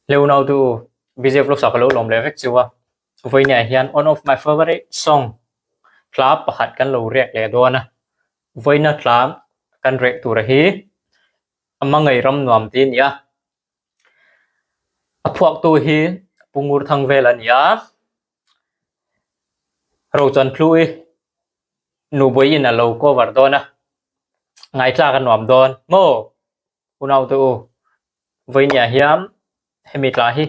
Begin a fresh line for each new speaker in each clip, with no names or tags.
Leonardo BJ Vlogs ah ka lo lawm leh vek chu a, vawiinah hian one of my favourite song hla pakhat kan lo riak leh dawn a, vawiina hla kan reh tur hi Hmangaih ram nuam tih a ni a, a phuaktu hi Pu Ngurthang vel a ni a, Rochanhlui Nubawiin a lo cover dawn a, ngaitlak a nuam dawn maw? Unaute u, vawinia hian hemi tla hi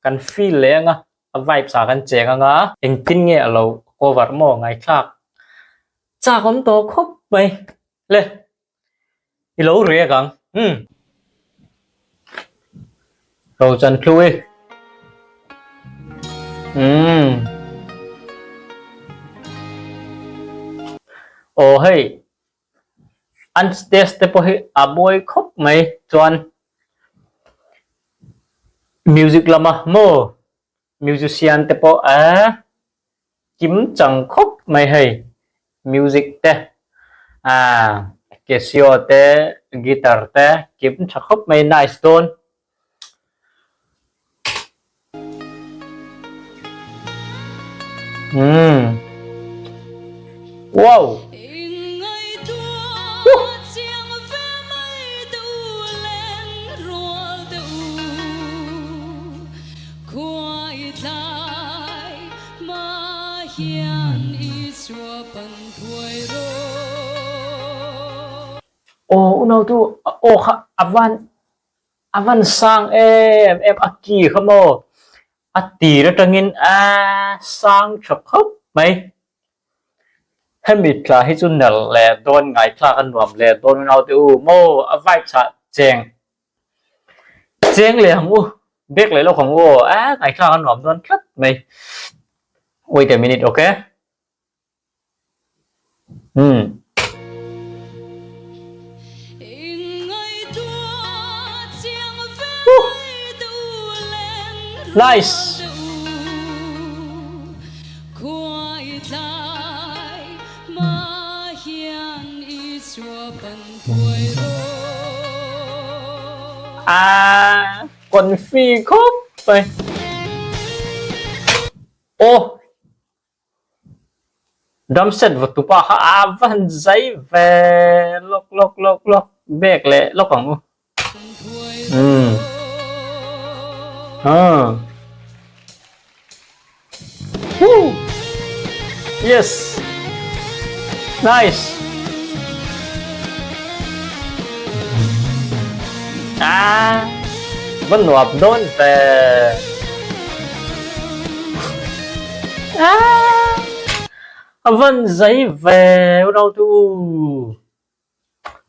kan feel leh anga, a vibes ah kan cheng anga. Engtin nge a lo cover maw ngaithlak chak awm tawh khawp mai le, i lo riak ang umm. Rochanhlui umm. Aw hei. An stage te pawh hi a mawi khawp mai chuan music lama maw musician te pawh a kim chang khawp mai hei music te ah casio te guitar te kim tha khawp mai nice dawn. Umm. Wow. Aw unau tu aw kha a van A van sang em em a ki kha maw a tir atangin a sang tha khawp mai. Hemi tla hi chu nel leh dawn ngaithlak a nuam leh dawn unau te u maw a vibe chah cheng cheng leh ang u bek leh lawk ang u aw a ngaithlak a nuam dawn tlat mai. Wait a minute okay. Umm. Nice. Ah, confi khawp mai. Aw. Drum set va tupa kha a va han zai ve lawk lawk lawk lawk bek leh lawk ang u. Umm. Haa. Woo. Yes. Nice. Ah. Va nuap dawn ve. A van zai ve u lo tu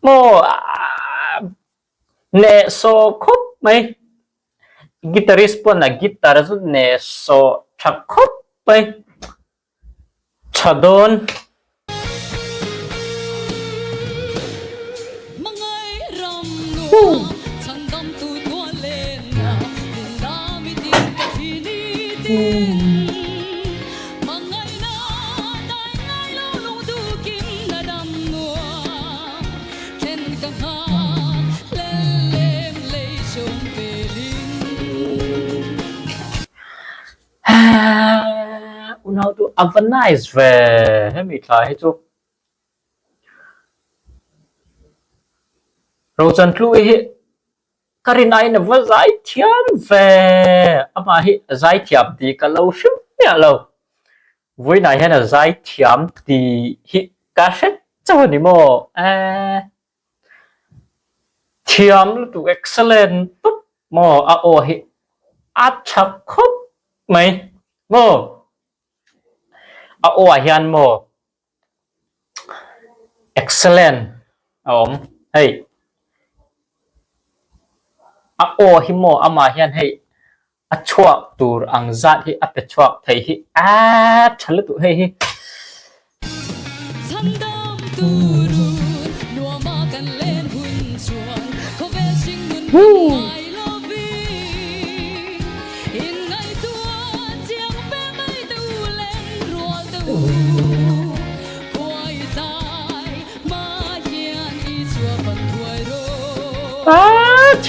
maw neh sawh khawp mai guitarist pawn a guitar chu neh sawh tha khawp mai tha dawn. Unau chu a va nice ve hemi thla hi chu. Rochanhlui hi ka rin aiin a va zai thiam ve amah hi a zai thiam tih ka lo hre miah lo vawiinah hian a zai thiam tih hi ka hre chauh a ni maw eee thiam lutuk excellent tawp maw a aw hi a tha khawp mai maw a aw ah hian maw. Excellent a awm hei a aw hi maw amah hian hei a chhuak tur ang zat hi a pe chhuak thei hi a tha lutuk hei hi.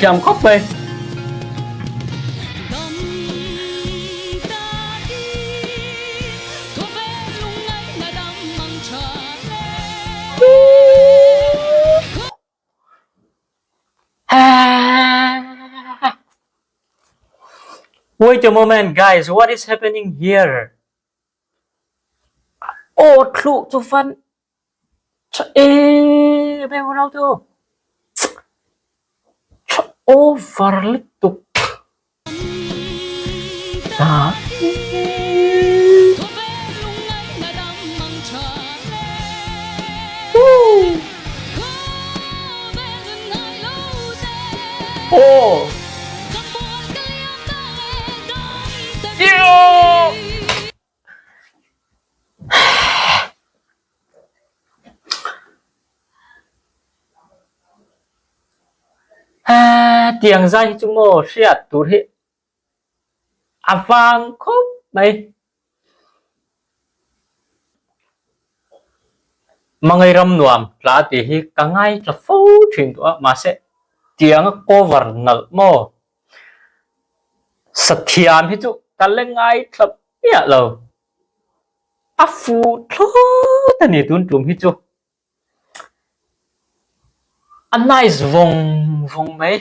Thiam khawp mai. Wait a moment guys, what is happening here? Aw thluh chu van tha em em unau tu. Tha over lutuk. Ta. Aw. Tiang zai hi chu maw hriat tur hi a vang khawp mai. Mangai ram nuam tla tih hi ka ngaithla fo thin tawh a, mahse tianga cover nalh maw Sathiam hi chu ka la ngaithla miah lo. A fuh thlawt a ni tun tum hi chu. A nice vawng vawng mai.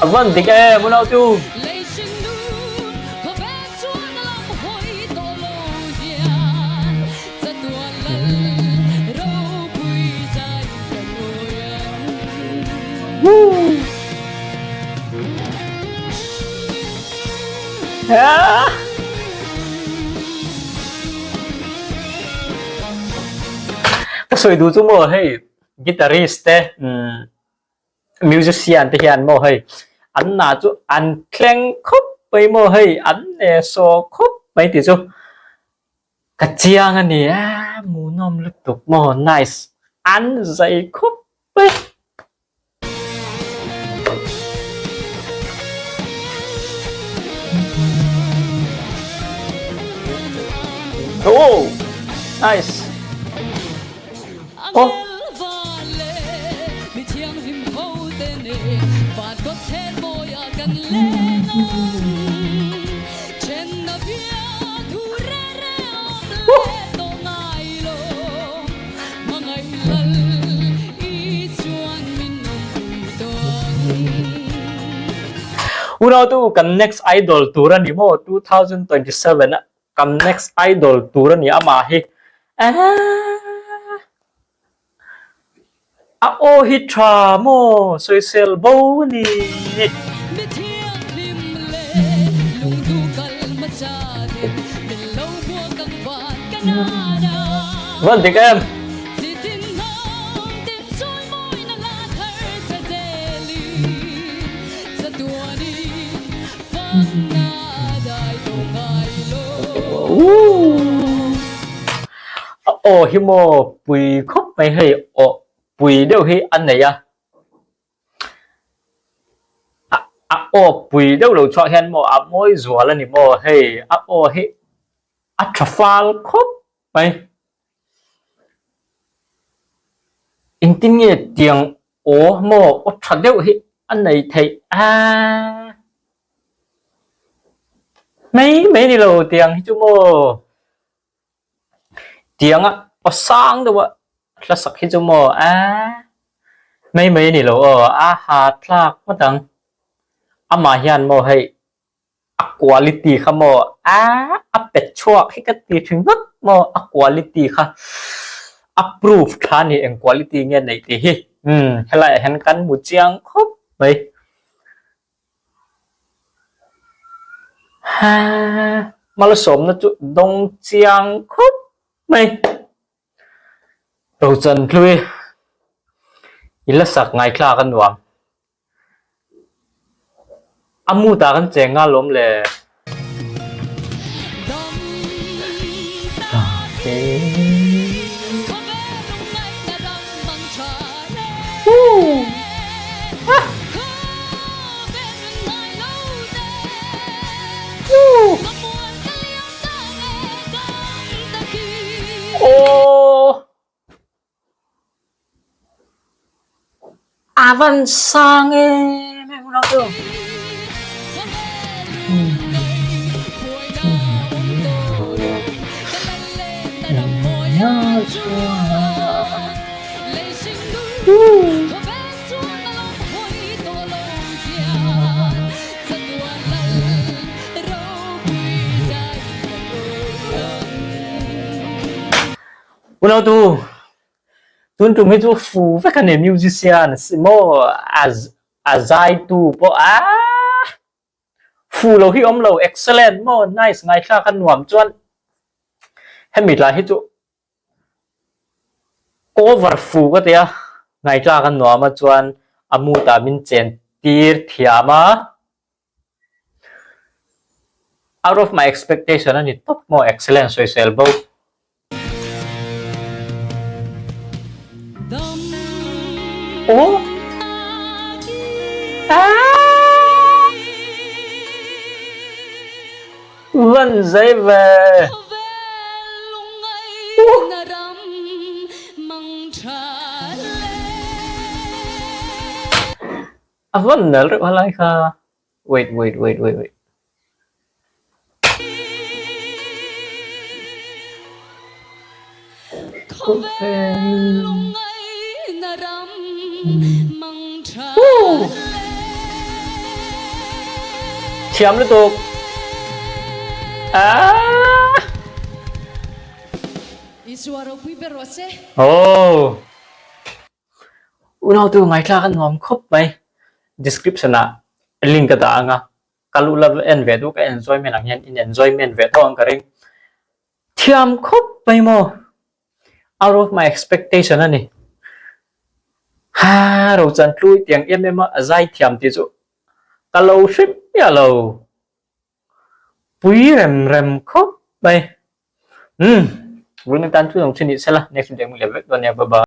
A van dik em unau chu. Ka sawi duh chu maw hei guitarist te musician te hian maw hei an na chu an thleng khawp mai maw hei an nehsawh khawp mai tih chu ka chiang a ni a hmuhnawm lutuk maw nice an zai khawp mai. Oh, nice. Oh. Unautu kan next idol tur a ni maw 2027 a kan next idol tur a ni amah hi a aw hi tha maw sawisel bo a ni. Van dik em. A aw hi maw pui khawp mai hei aw pui deuh hi a nei a. A aw pui deuh lo chhuah hian maw a mawi zual a ni maw hei a aw hi a tha fal khawp mai. Engtin nge tiang aw maw aw tha deuh hi a nei theih a mai mai ni lo tiang hi chu maw. Tianga aw sang deuh a hla sak hi chu maw a mai mai ni lo aw a ha thlak ngawt ang amah hian maw hei a quality kha maw a a pet chhuak hi ka ti thin ngawt maw a quality kha a proof tha a ni eng quality nge neih tih hi umm helaiah hian kan hmu chiang khawp mai. Ha malsawmna chu dawng chiang khawp mai. Rochan hlui i la sak ngaithlak a nuam. A mood ah kan cheng nga lawm le. Aww. A van sang em em lo tu. Unautu, tun tum hi chu fu vek a ni musician si maw a zaitu pawh aah fu lo hi awm lo excellent maw nice ngaithlak a nuam chuan hemi tlai hi chu cover fu ka tia ngaithlak a nuam a chuan a mood ah min chen tir thiam a out of my expectation a ni tawp maw excellent sawisel bo. Aw Aaa Van zai ve A van nal reuh a lai kha Wait wait wait wait wait. Thiam lutuk. Ah! Oh. Unau tu ngaithla kan nuam khawp mai. Description ah link ka dah anga. Ka luh la en ve duh ka enjoyment ang hian in enjoyment ve tho ang ka ring. Thiam khawp mai maw. Out of my expectation a ni. Ha Rochan tlui tiang em em a a zai thiam tih chu ka lo hre miah lo. Pui rem rem khawp mai. Umm, vun tan chu nung thin nih sela next video ang leh vek dawn nia bye bye.